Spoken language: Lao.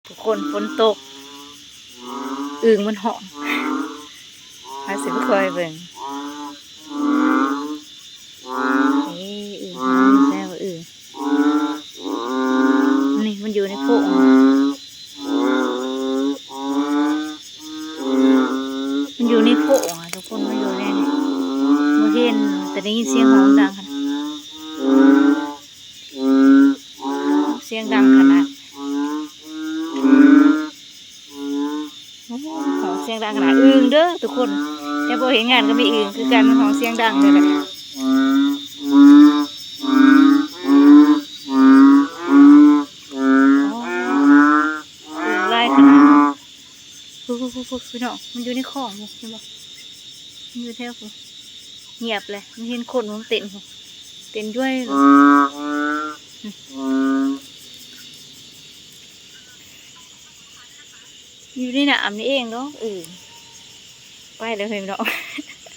ທຸກຄົນ ຝົນຕົກ ອຶ່ງມັນຮ້ອງ ເຮົາຊິໄປຄອຍເບິ່ງ. ເອີ ອຶ່ງ ແຊວອຶ່ງ ນີ້ມັນຢູ່ໃນໂພງ ມັນຢູ່ໃນໂພງ ທຸກຄົນ ມັນຢູ່ໃນນີ້ ບໍ່ເຫັນ ແຕ່ໄດ້ຍິນສຽງຮ້ອງດັງ ສຽງດັງຂະໜາດ ໂອ້ ຮ້ອງສຽງດັງຂະໜາດ ອຶ່ງເດີທຸກຄົນ ແຕ່ບໍ່ເຮັດງານກໍມີອຶ່ງຄືກັນ ມັນຮ້ອງສຽງດັງເລີຍແຫຼະ ອຶ່ງຫຼາຍຂະໜາດ ພຸ້ນໆໆ ພີ່ນ້ອງ ມັນຢູ່ໃນຂອງພຸ້ນ ເຫັນບໍ່? ມັນຢູ່ແຖວພຸ້ນ ງຽບແຫຼະ ມັນເຫັນຄົນ ມັນເຕັ້ນພຸ້ນ ເຕັ້ນດ້ວຍ ຢູ່ໃນນ້ຳນີ້ເອງເນາະ ເອີ ໄປແລ້ວເຮີ້ຍນ້ອງ.